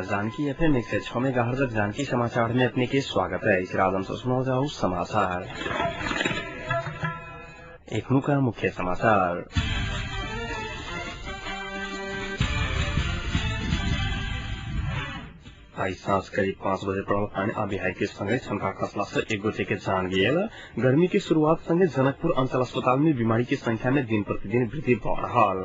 Janaki FM 106 megahertz Janaki समाचार में अपने के स्वागत है। इस रात हम सुनाओ जाओ समाचार। एखनुका मुख्य समाचार। आई साँझ करीब 5 बजे पड़ल पानी आ बिहार के संगे छनका खसला से एक गोटे के जान गेल। गर्मी के शुरुआत संगे जनकपुर अंचल अस्पताल में बीमारी के संख्या में दिन प्रतिदिन वृद्धि भ रहल।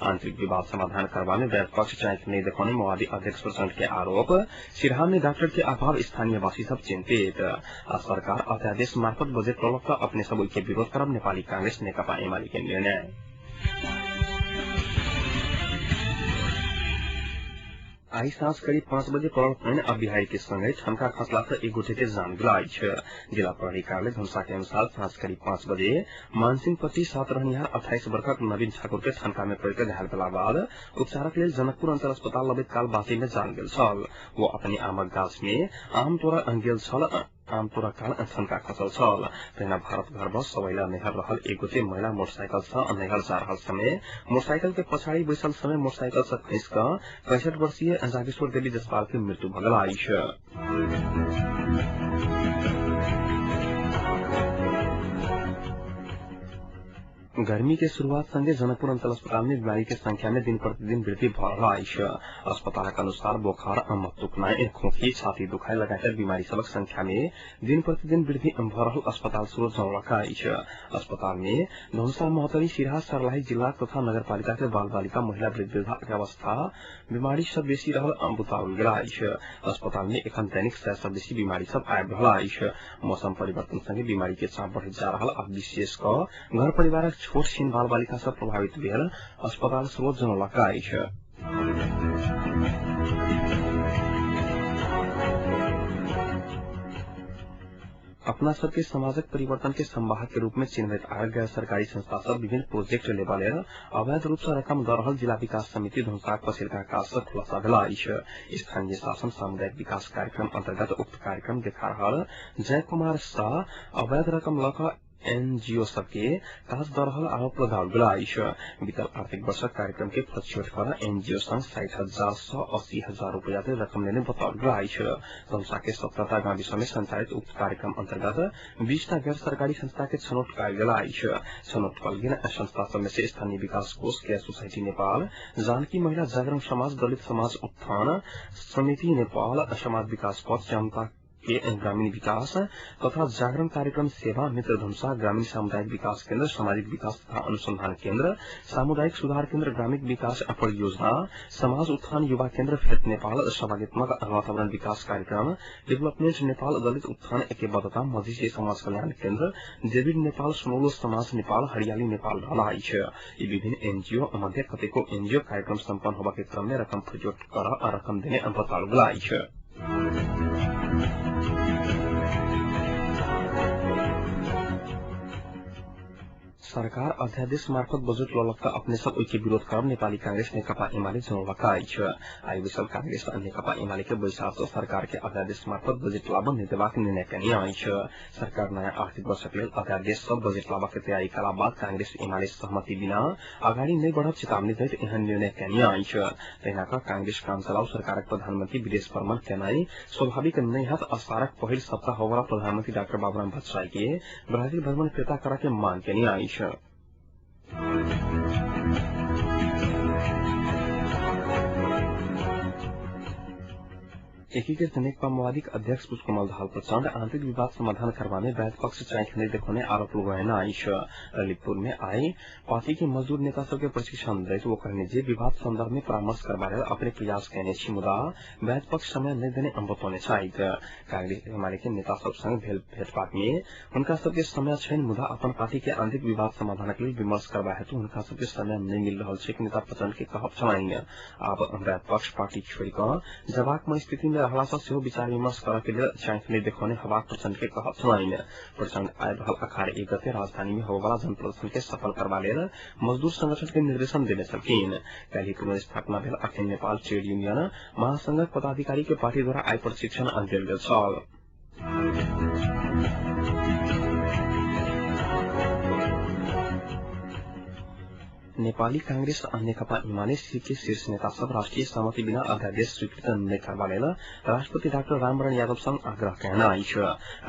आंतरिक विवाद समाधान करबा में वैध पक्ष चाहे नहीं देखौने माओवादी अध्यक्ष प्रचण्ड के आरोप। सिरहा में डॉक्टर के अभाव स्थानीयवासी सब चिंतित। आ सरकार अध्यादेश मार्फत बजेट ललक त अपने सब के विरोध करब नेपाली कांग्रेस नेकपा एमाले के निर्णय। आई साँझ करीब 5 बजे पड़ल पानि आ बिहार के संगे ठनका खसला से एक गोटे के जान गेल अछि। जिला प्रहरी कार्यालय धनुषा के अनुसार साँझ करीब 5 बजे मानसिंहपट्टी 7 रहनिहार 28 वर्षक नवीन ठाकुर के ठनका में पड़ि के घायल भेला बाद उपचारक लेल जनकपुर अंचल अस्पताल लबैत काल बासी में जान गेल छल। वो अपने आमक गाछ में आम तोड़ा गेल छल। आम तोड़ा काल ठनका खसल छल। तहिना भारत घर बस सबैला नैहर रहल एक गोटे महिला मोटरसाइकिल से नैहर जा रहल समय मोटरसाइकिल के पछाड़ी बैसल समय मोटरसाइकिल से खसि कऽ 65 वर्षीय जागेश्वर देवी जसपाल के मृत्यु भऽ गेल अछि। गर्मी के शुरुआत संगे जनकपुर अंचल अस्पताल में बीमारी के संख्या में दिन प्रतिदिन वृद्धि भ रहल अछि। अस्पतालक अनुसार बोखार, दुखनाइ, खोखी, छाती दुखाई लगायत बीमारी सबक संख्या में दिन प्रतिदिन वृद्धि भ रहल अस्पताल स्रोत जनौलक अछि। अस्पताल में धनुषा, महोत्तरी, सिरहा, सर्लाही जिला तथा नगरपालिका के बाल बालिका, महिला, वृद्ध वृद्धा के अवस्था बीमारी सब बेसी रहल बताओल गेल अछि। अस्पताल में एखन दैनिक 100 सँ बेसी बीमारी सब आबि रहल अछि। मौसम परिवर्तन संगे बीमारी के चाप बढ़ैत जा रहल आ विशेष कऽ घर परिवारक छोट छिन बाल बालिका सब प्रभावित भेल अस्पताल स्रोत जनौलक अछि। अपना सबके समाजक परिवर्तन के संवाहक के रूप में चिन्हित आयल गैर सरकारी संस्था सब विभिन्न प्रोजेक्ट लेबा लेल अवैध रूप से रकम द रहल जिला विकास समिति धनुषाक पछिल्का काज से खुलासा भेल अछि। स्थानीय शासन सामुदायिक विकास कार्यक्रम अंतर्गत उक्त कार्यक्रम देखा रहल जय कुमार शाह अवैध रकम लऽ कऽ एनजीओ सबके काज द रहल आरोप लगाओल गेल अछि। बीतल आर्थिक वर्षक कार्यक्रम के फछ्यौट कर एनजीओ संग 60,000 सँ 80,000 रुपया धरि रकम लेने बताओल गेल अछि। धनुषा के 17टा गाविस में संचालित उक्त कार्यक्रम अंतर्गत 20टा गैर सरकारी संस्था के छनौट कयल गेल अछि। छनौट कयल गेल संस्था सब में से स्थानीय विकास कोष, केयर सोसाइटी नेपाल, जानकी महिला जागरण समाज, दलित समाज उत्थान समिति नेपाल, समाज विकास पथ, जनता के ग्रामीण विकास तथा जागरण कार्यक्रम सेवा मित्र धनुषा, ग्रामीण सामुदायिक विकास केन्द्र, सामाजिक विकास तथा अनुसंधान केन्द्र, सामुदायिक सुधार केन्द्र, ग्रामीण विकास परियोजना, समाज उत्थान युवा केन्द्र, फेद नेपाल, सहभागित्मक वातावरण विकास कार्यक्रम, डेभलपमेन्ट नेपाल, दलित उत्थान ऐक्यबद्धता, मधेसी समाज कल्याण केन्द्र, डेभिड नेपाल, सुनौलो समाज नेपाल, हरियाली नेपाल रहल अछि। यी विभिन्न एनजीओ मध्ये कतेको एनजीओ कार्यक्रम सम्पन्न होबाके क्रम में रकम फरियोट कर रकम देने बताओल गेल अछि। सरकार अध्यादेश मार्फत बजेट ललक त अपने सब ओहि के विरोध करब नेपाली कांग्रेस नेकपा एमाले जनौलक अछि। आई बैसल कांग्रेस आ नेकपा एमाले के बैसार सँ सरकार के अध्यादेश मार्फत बजेट लाबऽ नहि देबाक निर्णय केने अछि। सरकार नयाँ आर्थिक वर्षक लेल अध्यादेश सँ बजेट लाबऽ के तयारी कला बाद कांग्रेस एमाले सहमति बिना अगाडि नहि बढ़ब चेतावनी दैत एहन निर्णय केने अछि। तहिना कऽ कांग्रेस काम चलाउ सरकारक प्रधानमन्त्री विदेश भ्रमण केनाइ स्वाभाविक नहि हैत। असारक पहिल सप्ताह होबला प्रधानमन्त्री डाक्टर बाबुराम भट्टराई के ब्राजील भ्रमण फिर्ता करऽ के मांग केने अछि। एकीकृत नेकपा माओवादीक अध्यक्ष पुष्पकमल दाहाल प्रचण्ड आंतरिक विवाद समाधान करबा में वैध पक्ष चाहे नहीं देखौने आरोप लगौने अछि। ललितपुर में आई पार्टी के मजदूर नेता सबके प्रशिक्षण दैत वो कहने जे विवाद संदर्भ में परामर्श करबा लेल अपने प्रयास केने छी, मुदा वैध पक्ष समय नहीं देने बतौने छथि। कांग्रेस एमाले के नेता सब संग भेल भेटवार्ता में हुनका सबके समय छैन, मुदा अपन पार्टी के आंतरिक विवाद समाधानक लेल विमर्श करबा हेतु हुनका सबके समय नहीं मिल रहल छै नेता प्रचण्ड के कहब छलनि। आब वैध पक्ष पार्टी छोड़ि कऽ जबाक स्थिति में रहला सँ सेहो विचार विमर्श करऽ के लेल चाहे नहीं देखौने हवाक प्रचण्ड के कहब छलनि। प्रचण्ड आबि रहल अखाड़ 1 गते राजधानी में होबयवला जन प्रदर्शन के सफल करबा लेल मजदूर संगठन के निर्देशन देने छलखिन। काल्हि पुनर्स्थापना भेल अखिल नेपाल ट्रेड यूनियन महासंघक पदाधिकारी के पार्टी द्वारा आइ प्रशिक्षण देल गेल छल। नेपाली कांग्रेस आ नेकपा एमाले के शीर्ष नेता सब राष्ट्रिय सहमति बिना अध्यादेश स्वीकृत नै करबा लेल राष्ट्रपति डाक्टर रामवरण यादव संग आग्रह कयने अछि।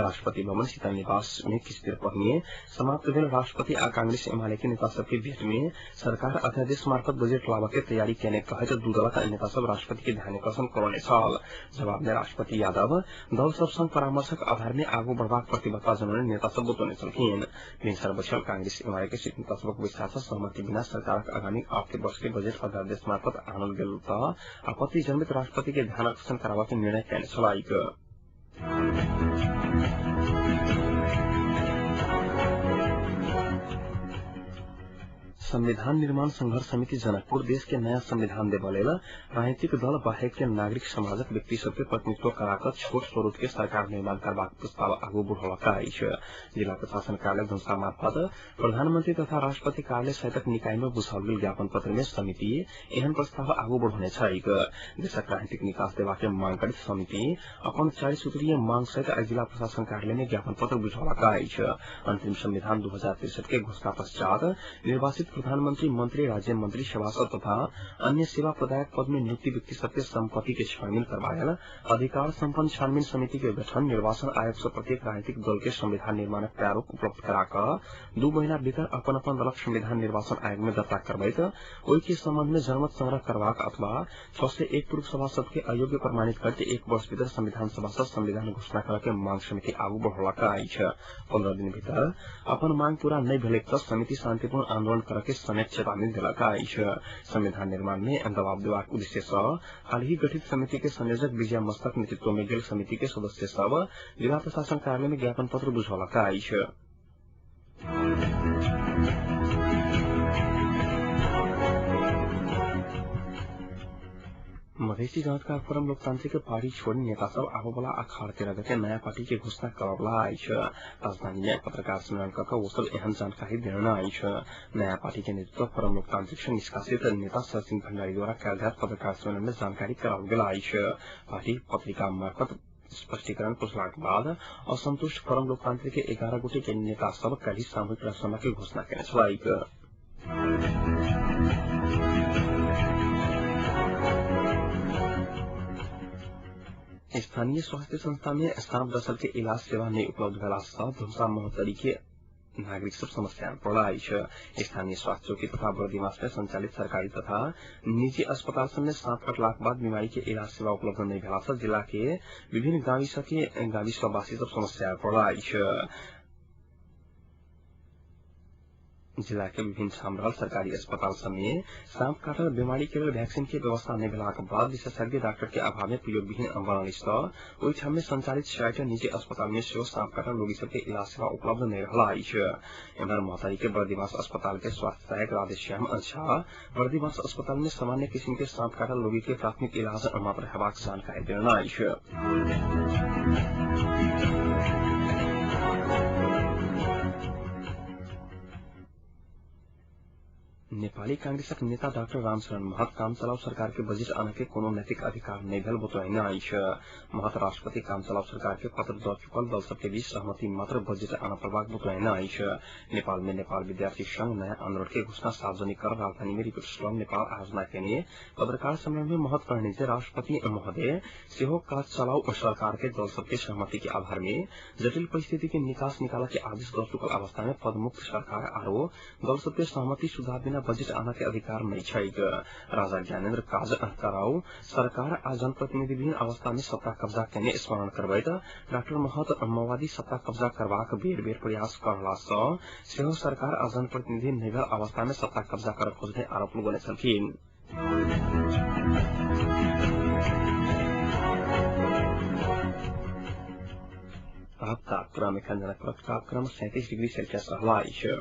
राष्ट्रपति भवन शीतल निवास में किछु देर पहिने समाप्त भेल राष्ट्रपति आ कांग्रेस एमाले के नेता सबके भेट में सरकार अध्यादेश मार्फत बजेट लाबऽ के तैयारी केने कहैत दू दलक नेता सब राष्ट्रपति के ध्यानाकर्षण करौने छल। जवाब में राष्ट्रपति यादव दल सब संग परामर्शक आधार में आगू बढ़बाक प्रतिबद्धता जनौने नेता सब बतौने छलखिन। भिनसर बैसल कांग्रेस एमाले के शीर्ष नेता सबक बैसार सँ सहमति बिना सरकारक आगामी आर्थिक वर्ष के बजेट अध्यादेश मार्फत आनल गेल त आपत्ति जनमित राष्ट्रपति के ध्यानाकर्षण कराबऽ के निर्णय कयने छलैक। संविधान निर्माण संघर्ष समिति जनकपुर देश के नयाँ संविधान देबऽ लेल राजनीतिक दल बाहेक के नागरिक समाजक व्यक्ति सबके प्रतिनिधित्व कराकऽ छोट स्वरूप के सरकार निर्माण करबाक प्रस्ताव आगू बढ़ौलक अछि। जिला प्रशासन कार्यालय धनुषा मार्फत प्रधानमंत्री तथा राष्ट्रपति कार्यालय सहितक निकाय में बुझाओल गेल ज्ञापन पत्र में समिति एहन प्रस्ताव आगू बढ़ौने छैक। देशक राजनीतिक निकास देबाक के मांग करैत समिति अपन 4 सूत्रीय मांग सहित आइ जिला प्रशासन कार्यालय में ज्ञापन पत्र बुझौलक अछि। अंतरिम संविधान 2063 के घोषणा पश्चात निर्वाचित प्रधानमंत्री, मंत्री, राज्य मंत्री, सभासद तथा अन्य सेवा प्रदायक पद में नियुक्ति व्यक्ति सबके संपत्ति के छानबीन करबायल अधिकार संपन्न छानबीन समिति के गठन, निर्वाचन आयोग से प्रत्येक राजनीतिक दल के संविधान निर्माणक प्रारूप उपलब्ध कराकऽ 2 महीना भीतर अपन अपन दलक संविधान निर्वाचन आयोग में दर्ता करबैत ओहि के संबंध में जनमत संग्रह करबाक अथवा 601 पूर्व सभासद के अयोग्य प्रमाणित करते 1 वर्ष भीतर संविधान सभा से संविधान घोषणा करऽ के मांग समिति आगू बढ़ौलक अछि। 15 दिन भीतर अपन मांग पूरा नहि भेलैक तऽ समिति शांतिपूर्ण आंदोलन करऽ के समेत चेतावनी देलक अछि। संविधान निर्माण में दबाव देबाक उद्देश्य सँ हाल ही गठित समिति के संयोजक विजय मस्तक नेतृत्व में गेल समिति के सदस्य सब जिला प्रशासन कार्यालय में ज्ञापन पत्र बुझौलक अछि। मधेसी जनता फोरम लोकतांत्रिक पार्टी छोड़ी नेता सब आबऽवला अखाड़ 13 गते नयाँ पार्टी के घोषणा करवला अछि। राजधानी में पत्रकार सम्मेलन कऽ ओ सब एहन जानकारी देने अछि। नयाँ पार्टी के नेतृत्व फोरम लोकतांत्रिक से निष्कासित नेता सिंह भंडारी द्वारा कयल जाइत पत्रकार सम्मेलन में जानकारी कराओल गेल अछि। पार्टी पत्रिका मार्फत स्पष्टीकरण पुछलाक बाद असंतुष्ट फोरम लोकतांत्रिक के 11 गोटे के नेता सब काल्हि सामूहिक राजीनामा के घोषणा केने छलैक। स्थानीय स्वास्थ्य संस्था में सांप डसल के इलाज सेवा नहीं उपलब्ध भेला सँ धनुषा महोत्तरी के नागरिक सब समस्या में पड़ल अछि। स्थानीय स्वास्थ्य चौकी तथा बर्दिवास में संचालित सरकारी तथा निजी अस्पताल सब में सांप कटलाक बाद बीमारी के इलाज सेवा उपलब्ध नहीं भेला सँ जिला के विभिन्न गाविसवासी सब समस्या में पड़ल अछि। जिला के विभिन्न ठाम रहल सरकारी अस्पताल सब में सांप काटल बीमारी के लेल वैक्सीन के व्यवस्था नहि भेलाक बाद विशेषज्ञ डॉक्टर के अभाव में प्रयोग विहीन बनल अछि तऽ ओहि ठाम में संचालित 4टा निजी अस्पताल में सेहो सांप काटल रोगी सब के इलाज सेवा उपलब्ध नहि रहल अछि। एम्हर महोत्तरी के बर्दिवास अस्पताल के स्वास्थ्य सहायक राधेश्याम झा बर्दिवास अस्पताल में सामान्य किसिम के सांप काटल रोगी के प्राथमिक इलाज मात्र हेबाक जानकारी देने अछि। नेपाली कांग्रेसक नेता डाक्टर रामशरण महत काम चलाऊ सरकार के बजेट आने के कोनो नैतिक अधिकार नहीं भेल बतौने अछि। महत राष्ट्रपति काम चलाऊ सरकार के पत्र दऽ चुकल दल सबके बीच सहमति मात्र बजेट आनऽ पड़बाक बतौने अछि। नेपाल में नेपाल विद्यार्थी संघ नयाँ आंदोलन के घोषणा सार्वजनिक कर राजधानी में रिपोर्टर्स क्लब नेपाल आयोजना केने पत्रकार सम्मेलन में महत कहने जे राष्ट्रपति महोदय सेहो काज चलाऊ सरकार के दल सबके सहमति के आधार में जटिल परिस्थिति के निकास निकालऽ के आदेश दऽ चुकल अवस्था में पदमुक्त सरकार आरो दल सबके सहमति सुझाव बिना बजेट आना के अधिकार नहीं छैक। राजा ज्ञानेन्द्र काज कराऊ सरकार आ जनप्रतिनिधि विहीन अवस्था में सत्ता कब्जा केने स्मरण करबैत डाक्टर महत माओवादी सत्ता कब्जा करबाक बेर बेर प्रयास करला सँ सेहो सरकार आ जनप्रतिनिधि नहि भेल अवस्था में सत्ता कब्जा करऽ खोजने आरोप लगौने छलखिन। अब तापक्रम एखन जनकपुरक तापक्रम 37 डिग्री सेल्सियस रहल अछि।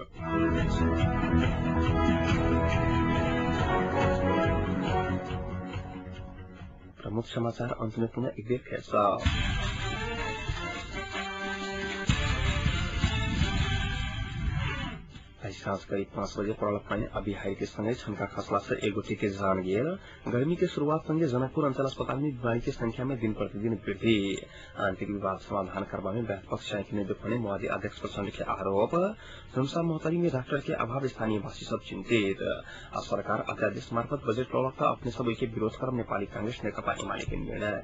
प्रमुख समाचार अंत में पुनः एक बेर फेर सँ। आज साँझ करीब 5 बजे पड़ल पानी आ बिहारी के संगे छनका खसला से एक गोटे के जान गेल। गर्मी के शुरुआत संगे जनकपुर अंचल अस्पताल में बीमारी के संख्या में दिन प्रतिदिन वृद्धि। आंतरिक विवाद समाधान करबा में व्यापक चाहे नहीं देखने माओवादी अध्यक्ष प्रचण्ड के आरोप। धनुषा महोत्तरी में डॉक्टर के अभाव, स्थानीयवासी सब चिंतित। आ सरकार अध्यादेश मार्फत बजेट लौक अपने सब के विरोध कर नेपाली कांग्रेस नेकपा एमाले के निर्णय।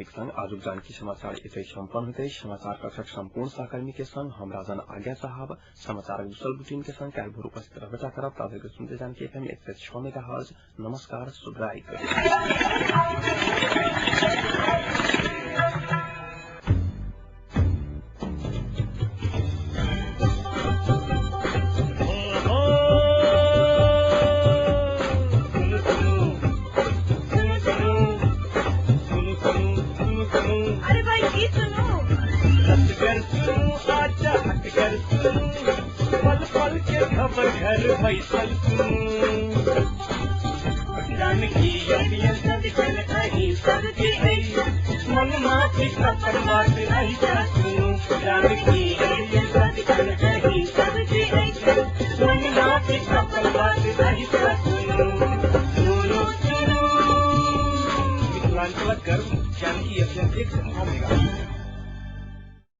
संग आजुक जानकी समाचार इतै सम्पन्न होते। समाचार कक्षक सम्पूर्ण सहकर्मी के संग हम राजन आज्ञा साहब समाचार विशाल बुलेटिन के संग काल्हि भोर उपस्थित रहबे करब। ताधरि सुनते जानकी एफएम 106 मेगाहर्ज। नमस्कार, शुभ रात। पल पल के खबर घर बैसल सुनू, जानकी मन माफी अपन बात ऐसा सुनू, जानकी मन माफी अपन बात ऐसा सुनू, सुनू सुनू। मिथिलांचलक गर्व जानकी एफएम 106 मेगा।